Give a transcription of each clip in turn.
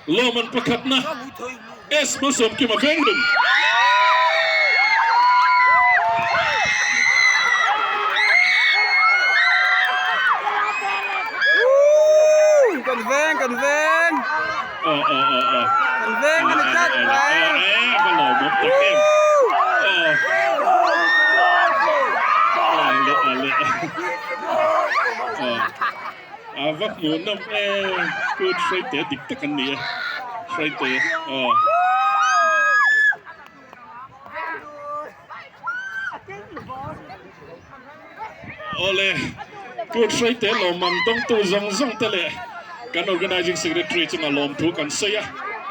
Lawman pakhatna S Malsawmkima Venglum. Kan veng, kan veng. Aw aw aw aw. Kan veng ani tlat mai. Aw e, a va lawmawm tak em. Aw. Aw le aw le. Aw. A va hmuh nawm e, kut hraite dik tak an ni e, hraite aw. Awle, kut hraite lawmman dawngtu zawng zawng te leh kan Organising Secretary chunga lawmthu kan sawi a,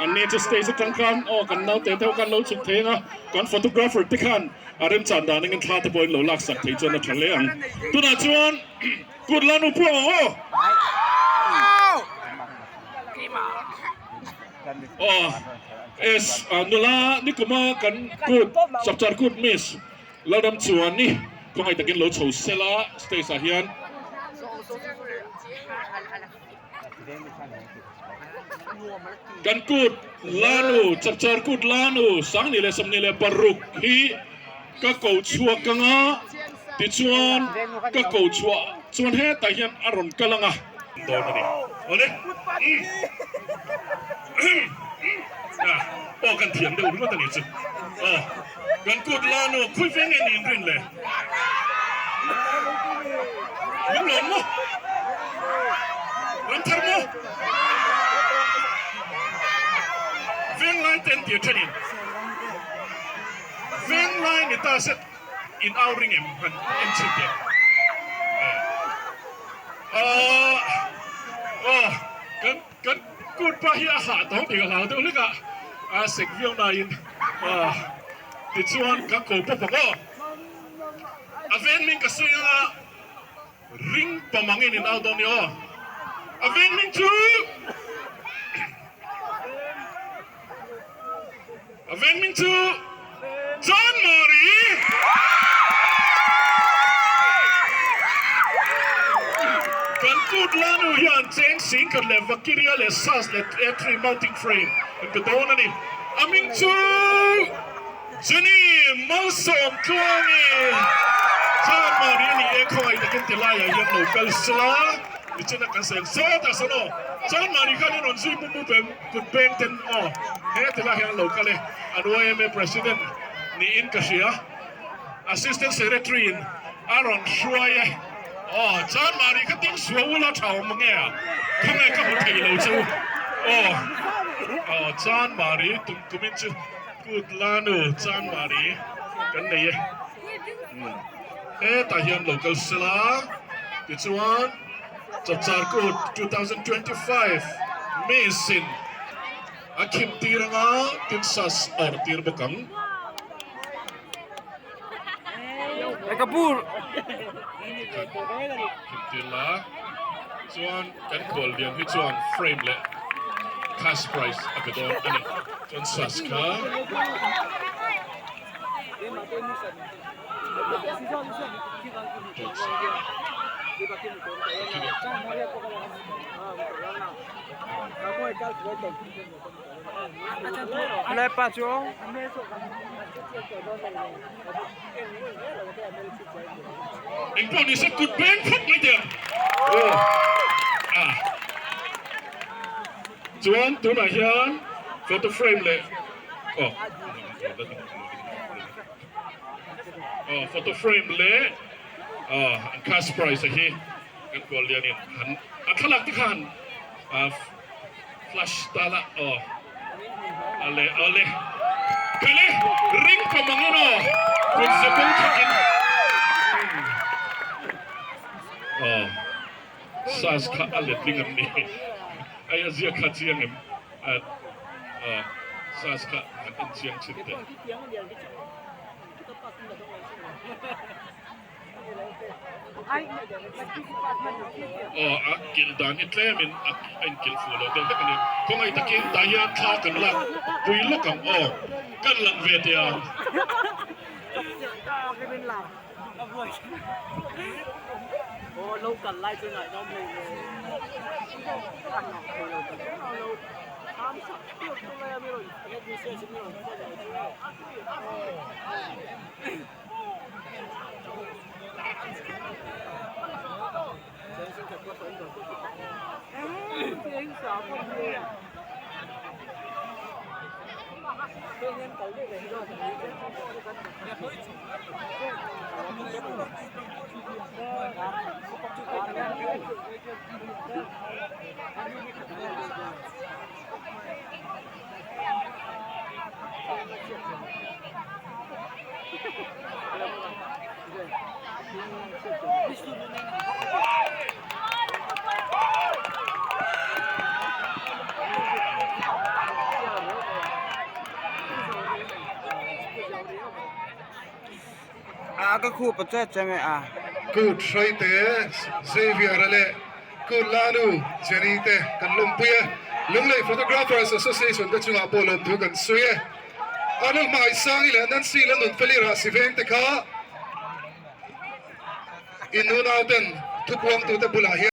an ni chu stage atang khan aw kan naute te ho khan lo chhuk thei ang a, kan photographer te khan a remchan dan angin thla te pawhin lo laksak thei chuan a tha hle ang. Tunah chuan. Kut la nu pawh ang aw. Aw S nula nikuma kan kut chapchar kut miss Lalram chuan ni khawngaih takin lo chho sela stage ah hian. Kan kut la nu chapchar kut la nu 2026 hi Ka ko chhuak ang a, tichuan ka ko chhuah chuan hetah hian a rawn kal ang a. Dawn a ni. Awle. Aw kan thiam deuh ringawt a ni chu. Aw kan kut la nu khawi ve nge niin rin le? Min lawm maw? Ram thar maw? Venglai ten tir thenin. Venglai ni ta se in au ring em han en chhin teh. Aw aw kan kan kut pa hi a hah tawng tih ka hlau deuh hlek a, a sek viau nain tichuan ka ko pawp ang aw. A veng hming ka sawi anga ring pamangin in au dawn ni aw. A veng hming chu. A veng hming chu John Mari. Kan kut lanu hian cheng singkhat leh Vakiria leh Sas leh A3 mounting frame an pe dawn a ni. A hming chu Jenny Malsawmtluangi. John Mari a ni e, khawngaih takin ti laiah hian lo kal sela, nichina kan sawi ang sawtah sawn aw, John Mari khan in rawn zui mup mup em? Kut peng ten aw he tilai hian lo kal e, an yma President niin ka hria, Assistant Secretary in a rawn hruai e, aw chuan mahni kha ting suau ula tha awm nge a, khawnge ka hmu thei lo chu aw, aw chuan mahni tum kumin chu kut la nu chuan mahni kan nei e, hetah hian lo kal sela tichuan. Chapchar Kut 2025 Miss-in a khim tir anga tin sas awr tir bawk ang. Khim tir la chuan kan khual lian hi chuan frame leh cash prize a pe dawn a ni. Chuan sas kha. Engpawh ni se kut beng phawt mai teh ang. Chuan tunah hian photo frame leh aw. Aw photo frame leh aw an cash prize a hi kan kual lian in han a thlalak te kha han flash ta la aw ale ale kale ring pa mang in aw kut ze kawng thak in aw sas kha a let ling an ni ai a zia kha chiang em aw sas kha han en chiang chhin teh. Aw a kilh dan hi tlemin a inkilh fuh lo deuh hlek a ni. Khawngaih takin tah hian thla kan lak pui lawk ang aw, kan lang ve teh ang. A ka khup a chet che nge a. Kut Hraite, Xavier-a leh Kut Lanu, Jenny te kan lawmpui e. Lunglei Photographers Association te chungah pawh lawmthu kan sawi e. Arnold Hmaisangi leh Nancy Lalnunfeli Rahsi veng te kha in unau ten thupuangtute bulah hian.